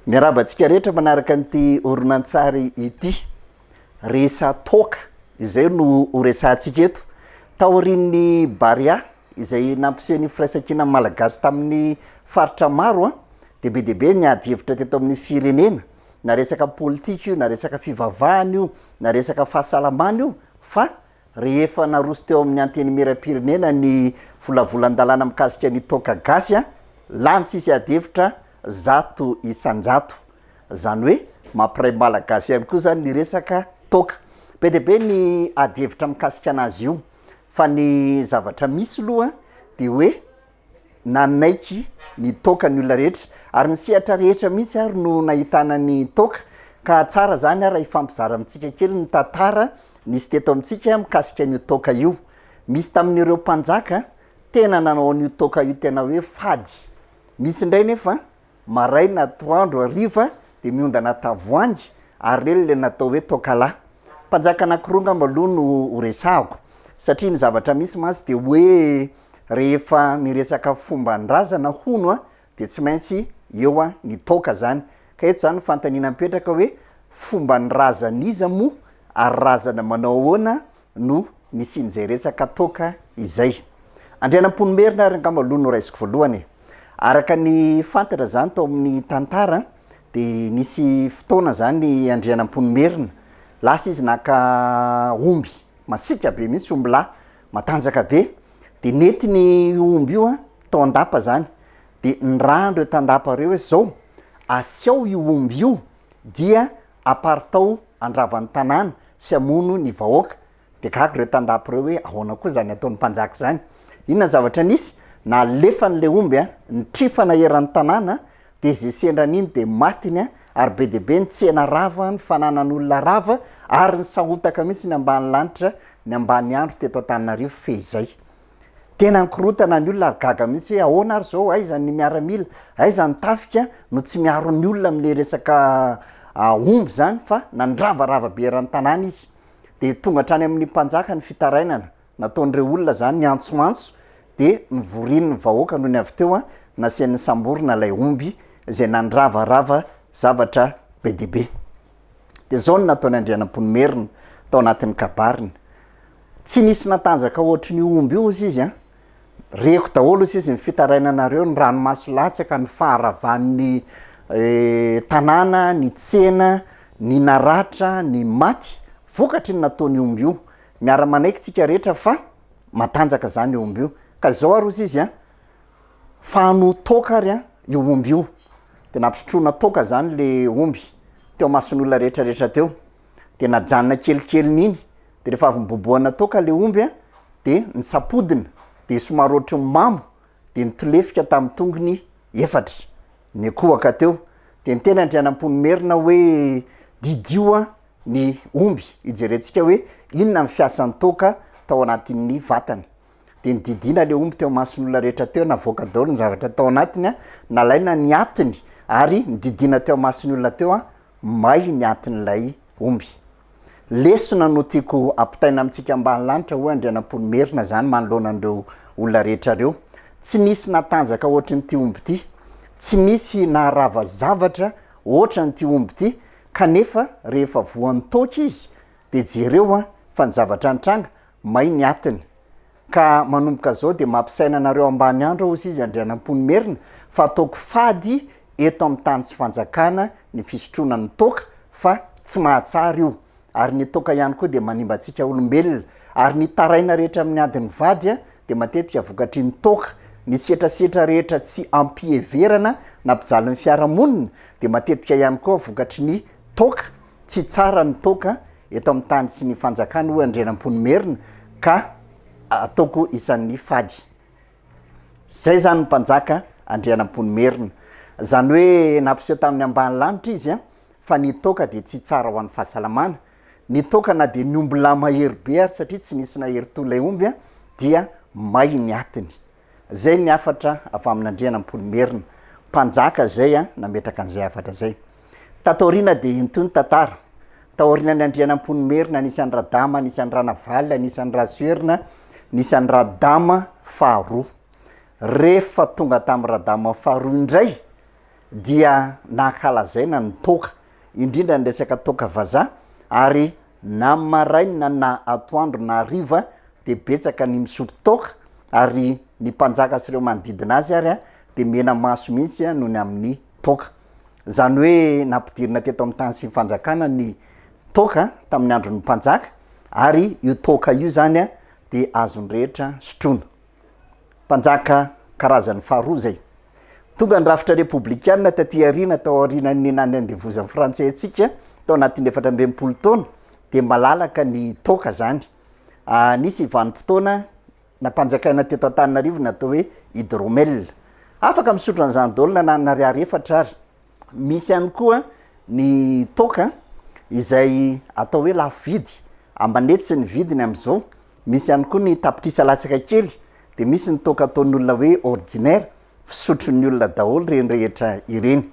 Miarahaba antsika rehetra manaraka an'ity horonantsary ity. Resa-toaka izay no ho resahantsika eto. Taorian'ny Barea izay nampiseho ny firaisankinan'ny Malagasy tamin'ny faritra maro dia be dia be ny ady hevitra teto amin'ny firenena, na resaka politika io, na resaka fivavahana io, na resaka fahasalamana io fa rehefa naroso teo amin'ny Antenimierampirenena ny volavolan-dalàna mikasika ny toaka gasy, lany tsisy ady hevitra 100%. Izany hoe mampiray Malagasy ihany koa izany ny resaka toaka. Be dia be ny ady hevitra mikasika anazy io fa ny zavatra misy loha dia hoe nanaiky ny toaka ny olona rehetra ary ny sehatra rehetra mihitsy ary no nahitana ny toaka ka tsara zany ary hifampizara amintsika kely ny tantara nisy teto amintsika mikasika an'io toaka io. Misy tamin'ireo mpanjaka tena nanao an'io toaka io tena hoe fady. Misy indray nefa Maraina, atoandro, hariva dia miondana tavoahangy ary ireny ilay natao hoe toakalahy. Mpanjaka anankiroa angamba aloha no ho resahako satria ny zavatra misy mantsy dia hoe rehefa miresaka fomban-drazana hono a dia tsy maintsy eo a ny toaka zany. Ka eto zany ny fanontaniana mipetraka hoe fomban'ny razan'iza moa ary razana manao ahoana no nisian'izay resaka toaka izay. Andrianampoinimerina ary angamba aloha no raisiko voalohany e. Araka ny fantatra izany tao amin'ny tantara dia nisy fotoana izany Andrianampoinimerina, lasa izy naka omby masiaka be mihitsy, ombilahy matanjaka be, dia nentiny io omby io tao an-dapa izany, dia nirahan'ireo tandapa ireo hoe zao, asiao io omby io dia aparitao handrava ny tanàna sy hamono ny vahoaka. Dia gaga ireo tandapa ireo hoe ahoana koa izany ataon'ny mpanjaka izany. Inona ny zavatra nisy? Nalefany ilay omby, nitrifana eran'ny tanàna, dia izay sendra an'iny dia matiny, ary be dia be ny tsena rava, ny fananan'olona rava, ary nisahotaka mihitsy ny ambany lanitra, ny ambany andro teto Antananarivo fehizay. Tena nikorotana ny olona ary gaga mihitsy hoe ahoana ary izao, aiza ny miaramila, aiza ny tafika no tsy miaro ny olona amin'ilay resaka omby izany fa nandravarava be eran'ny tanàna izy. Dia tonga hatrany amin'ny mpanjaka ny fitarainana nataon'ireo olona izany, niantsoantso dia nivorian'ny vahoaka nony avy teo nasiany nisamborina ilay omby izay nandravarava zavatra be dia be. Dia izao no nataon'i Andrianampoinimerina tao anatin'ny kabariny. Tsy nisy natanjaka ohatrin'io omby io ozy izy an! Reko daholo ozy izy ny fitarainanareo, ny ranomaso latsaka, ny faharavan'ny tanàna, ny tsena, ny naratra, ny maty, vokatry ny nataon'io omby io. Miara-manaiky tsika rehetra fa matanjaka zany io omby io. Ka izao ary ozy izy an, fano toaka ary an io omby io. De nampisotroina toaka zany le omby teo amason'olona rehetrarehetra teo. De najanona kelikely iny, de rehefa avy nibobohana toaka le omby a, de nisapodina, de somary ohatry ny mamo, de nitolefika tamin'ny tongony efatra, nikohaka teo, de niteny Andrianampoinimerina hoe didio a ny omby hijerentsika hoe inona ny fiasan'ny toaka tao anatin'ny vatany, de nodidiana le omby teo imason'olona rehetra teo, navoaka daholo ny zavatra tao anatiny a, nalaina ny atiny ary nodidiana teo imason'ny olona teo a, may ny atin'ilay omby. Lesona no tiako ampitaina amintsika ambany lanitra hoy Andrianampoinimerina zany manoloana an'ireo olona rehetra ireo. Tsy nisy natanjaka ohatrin'ity omby ity, tsy nisy naharava zavatra ohatran'ity omby ity kanefa rehefa voan'ny toaka izy dia jereo an fa ny zavatra nitranga, may ny atiny. Ka manomboka zao dia mampisaina anareo ambany andro aho hozy izy Andrianampoinimerina fa ataoko fady eto amin'ny tany sy fanjakana ny fisotroana ny toaka fa tsy mahatsara io ary ny toaka ihany koa dia manimba antsika olombelona ary ny taraina rehetra amin'ny adin'ny vady dia matetika vokatry ny toaka, ny setrasetra rehetra tsy ampiheverana nampijalin'ny fiarahamonina dia matetika ihany koa vokatry ny toaka, tsy tsara ny toaka eto amin'ny tany sy ny fanjakana hoy Andrianampoinimerina ka ataoko isan'ny fady. Zay zany ny mpanjaka Andrianampoinimerina. Zany hoe nampiseho tamin'ny ambany lanitra izy an, fa ny toaka dia tsy tsara ho an'ny fahasalamana. Ny toaka na dia ny omby lahy mahery be ary satria tsy nisy nahery toy ilay omby an, dia may ny atiny. Zay ny hafatra avy amin'Andrianampoinimerina. Mpanjaka zay an, nametraka an'izay hafatra zay. Tato aoriana dia intoy ny tantara. Taorianan'i Andrianampoinimerina nisy an'i Radama, nisy an'i Ranavalona, nisy an'i Rasoherina, nisy an'i Radama faharoa. Rehefa tonga tamin'i Radama faharoa indray. dia nankalazaina ny toaka, indrindra ny resaka toaka vazaha ary na maraina na atoandro na hariva dia betsaka ny misotro toaka ary ny mpanjaka sy ireo manodidina azy ary dia mena maso mihitsy noho ny amin'ny toaka. Izany hoe nampidirina teto amin'ny tany sy ny fanjakana ny toaka tamin'ny andron'ny mpanjaka ary io toaka io izany dia azon'ny rehetra sotroina. Mpanjaka karazany faharoa izay. Tonga ny rafitra repoblikana taty aoriana tao aorianan'ny nanandevozan'ny frantsay antsika tao anatin'ny 64 taona dia malalaka ny toaka izany. Nisy vanim-potoana nampanjakaina teto Antananarivo ny atao hoe hydromel. Afaka misotro an'izany daholo na nanana ariary efatra ary. Misy ihany koa ny toaka izay atao hoe lafo vidy, aman'hetsy ny vidiny amin'izao. Misy ihany koa ny tapitrisa latsaka kely, dia misy ny toaka ataon'olona hoe ordinaire, fisotron'ny olona daholo ireny rehetra ireny.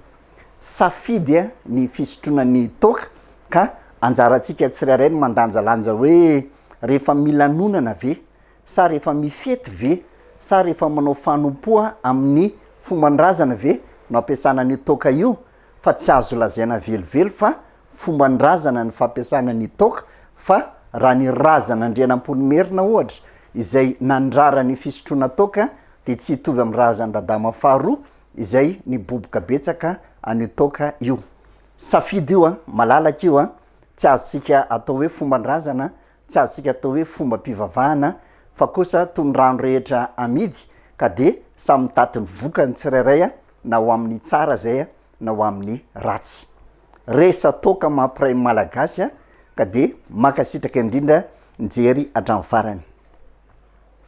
Safidy ny fisotroana ny toaka ka anjarantsika tsirairay ny mandanjalanja hoe rehefa milanonana ve sa rehefa mifety ve sa rehefa manao fanompoa amin'ny fomban-drazana ve no ampiasana an'io toaka io fa tsy azo lazaina velively fa fomban-drazana ny fampiasana ny toaka fa raha ny razan'Andrianampoinimerina ohatra izay nandrara ny fisotroana toaka dia tsy hitovy amin'ny razan-dRadama faharoa izay niboboka betsaka an'io toaka io. Safidy io an, malalaka io an, tsy azontsika atao hoe fomban-drazana tsy azontsika atao hoe fombam-pivavahana fa kosa toy ny rano rehetra amidy ka dia samy mitaty ny vokany tsirairay na ho amin'ny tsara izay na ho amin'ny ratsy. Resa-toaka mampiray ny Malagasy ka dia mankasitraka indrindra nijery hatramin'ny farany.